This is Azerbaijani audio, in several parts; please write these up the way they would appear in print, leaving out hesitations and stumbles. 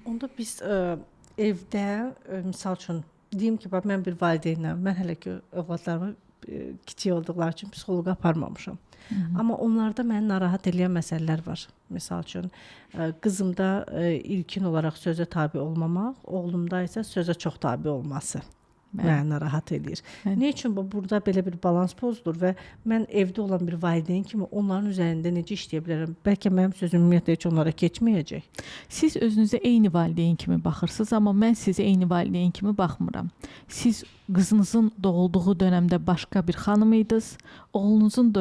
Onda biz evdə, misal üçün deyim ki, bax mən bir valideynəm. Mən hələ ki övladlarımı kiçik olduqları üçün psixoloqa aparmamışam. Hı -hı. Amma onlarda məni narahat eləyən məsələlər var. Misal üçün qızımda ilkin olaraq sözə tabe olmamaq, oğlumda isə sözə çox tabe olması. Bəli. Məni narahat eləyir. Bəli. Nə üçün bu burada belə bir balans pozulur və mən evdə olan bir valideyn kimi onların üzərində necə işləyə bilərəm? Bəlkə mənim sözüm ümumiyyətlə heç onlara keçməyəcək. Siz özünüzə eyni valideyn kimi baxırsınız, amma mən sizə eyni valideyn kimi baxmıram. Siz qızınızın doğulduğu dönəmdə başqa bir xanım idiniz, oğlunuzun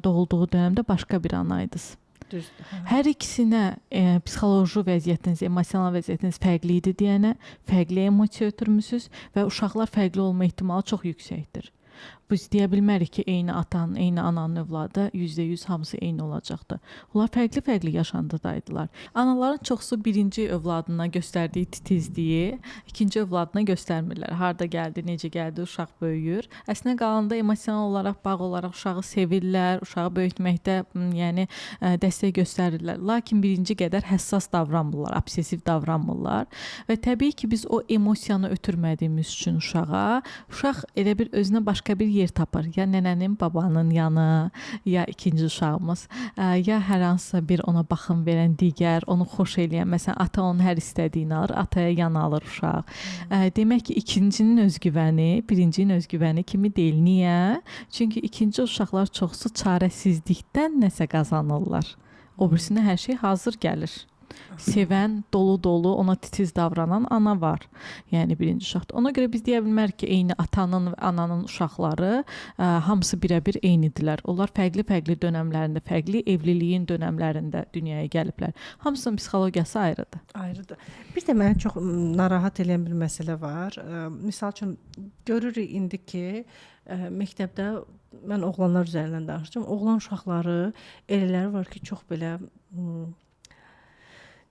doğulduğu dönəmdə başqa bir ana idiniz. Düzdür. Hə. Hər ikisinə psixoloji vəziyyətiniz, emosional vəziyyətiniz fərqli idi deyənə, fərqli emosiya ötürmüsüz və uşaqlar fərqli olma ehtimalı çox yüksəkdir. Biz deyə bilmərik ki, eyni atanın, eyni ananın övladı %100 hamısı eyni olacaqdı. Onlar fərqli-fərqli yaşantıdaydılar. Anaların çoxsu birinci övladına göstərdiyi titizliyi ikinci övladına göstərmirlər. Harda gəldi, necə gəldi, uşaq böyüyür. Əslində qalanda emosional olaraq, bağ olaraq uşağı sevirlər, uşağı böyütməkdə, yəni dəstək göstərirlər. Lakin birinci qədər həssas davranmırlar, obsessiv davranmırlar və təbii ki, biz o emosiyanı ötürmədiyimiz üçün uşağa, uşaq elə bir özünə başqa bir yer tapır. Ya nənənin, babanın yanı, ya ikinci uşağımız, ya hər hansısa bir ona baxım verən digər, onu xoş eləyən, məsələn, ata onun hər istədiyini alır, ataya yan alır uşaq. Demək ki, ikincinin özgüvəni birincinin özgüvəni kimi deyil. Niyə? Çünki ikinci uşaqlar çoxsu çarəsizlikdən nəsə qazanırlar. O birisinə hər şey hazır gəlir. Sevən, dolu-dolu, ona titiz davranan ana var. Yəni birinci uşaqda. Ona görə biz deyə bilmərik ki, eyni atanın və ananın uşaqları hamısı birəbir eynidirlər. Onlar fərqli-fərqli dönəmlərində, fərqli evliliyin dönəmlərində dünyaya gəliblər. Hamısının psixologiyası ayrıdır. Ayrıdır. Bir də məni çox narahat eləyən bir məsələ var. Misal üçün görürük indi ki, məktəbdə mən oğlanlar üzərindən danışacağam. Oğlan uşaqları elələri var ki, çox belə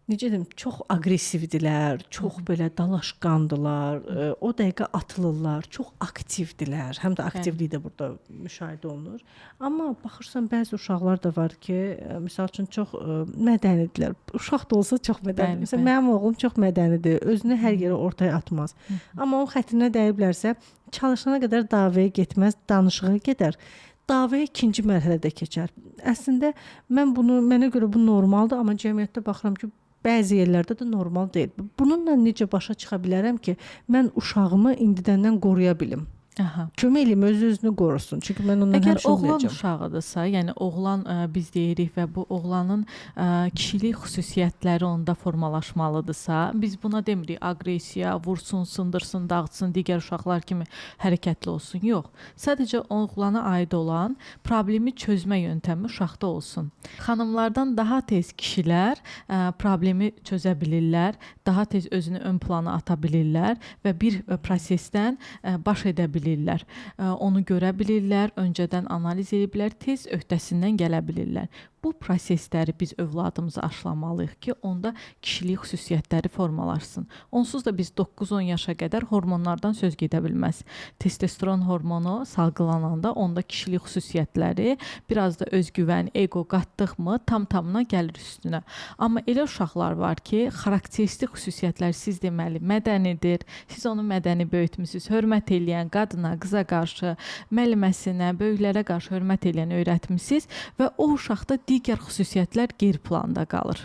necə deyim, çox aqressivdilər, çox belə dalaşqandılar, o dəqiqə atılırlar, çox aktivdilər. Həm də aktivlik də burada müşahidə olunur. Amma baxırsan bəzi uşaqlar da var ki, misal üçün çox mədənidirlər. Uşaq da olsa çox mədənidir. Məsələn, mənim oğlum çox mədənidir. Özünü hər yerə ortaya atmaz. Amma onun xətrinə dəyiblərsə, çalışana qədər davaya getməz, danışığa gedər. Davaya ikinci mərhələdə keçər. Əslində mən bunu, mənə görə bu normaldır, amma cəmiyyətdə baxıram ki, bəzi yerlərdə də normal deyil. Bununla necə başa çıxa bilərəm ki, mən uşağımı indidəndən qoruya bilim? Aha. Kömək eləyim, öz-özünü qorusun. Çünki mən ondan Əgər həmişə oğlan olmayacağam. uşağıdırsa, yəni oğlan biz deyirik və bu oğlanın kişilik xüsusiyyətləri onda formalaşmalıdırsa, biz buna demirik aqressiya, vursun, sındırsın, dağıtsın, digər uşaqlar kimi hərəkətli olsun. Yox. Sadəcə oğlana aid olan problemi çözmə yöntəmi uşaqda olsun. Xanımlardan daha tez kişilər problemi çözə bilirlər, daha tez özünü ön plana ata bilirlər və bir prosesdən baş edə bilirlər. Onu görə bilirlər, öncədən analiz edə bilirlər, tez öhdəsindən gələ bilirlər. Bu prosesləri biz övladımıza aşılamalıyıq ki, onda kişilik xüsusiyyətləri formalaşsın. Onsuz da biz 9-10 yaşa qədər hormonlardan söz gedə bilməz. Testosteron hormonu salgılananda onda kişilik xüsusiyyətləri, biraz da özgüvən, ego qatdıqmı tam-tamına gəlir üstünə. Amma elə uşaqlar var ki, xarakteristik xüsusiyyətlər siz deməli mədənidir. Siz onu mədəni böyütmüsüz. Hörmət eləyən qadına, qıza qarşı, müəlliməsinə, böyüklərə qarşı hörmət eləyən öyrətmisiniz və o uşaqda digər xüsusiyyətlər geri planda qalır.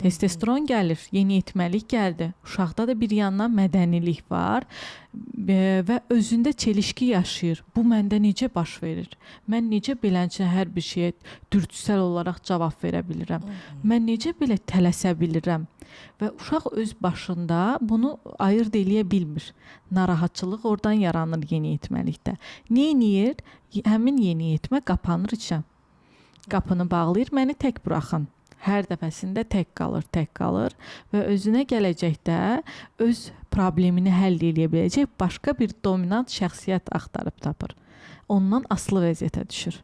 Testosteron gəlir, yeniyetməlik gəldi. Uşaqda da bir yandan mədənilik var və özündə çelişki yaşayır. Bu məndə necə baş verir? Mən necə beləncə hər bir şeyə dürtüsəl olaraq cavab verə bilirəm? Mən necə belə tələsə bilirəm? Və uşaq öz başında bunu ayırd eləyə bilmir. Narahatçılıq oradan yaranır yeniyetməlikdə. Nə eləyir? Həmin yeniyetmə qapanır içə. Qapını bağlayır, məni tək buraxın. Hər dəfəsində tək qalır, tək qalır və özünə gələcəkdə öz problemini həll eləyə biləcək başqa bir dominant şəxsiyyət axtarıb tapır. Ondan asılı vəziyyətə düşür.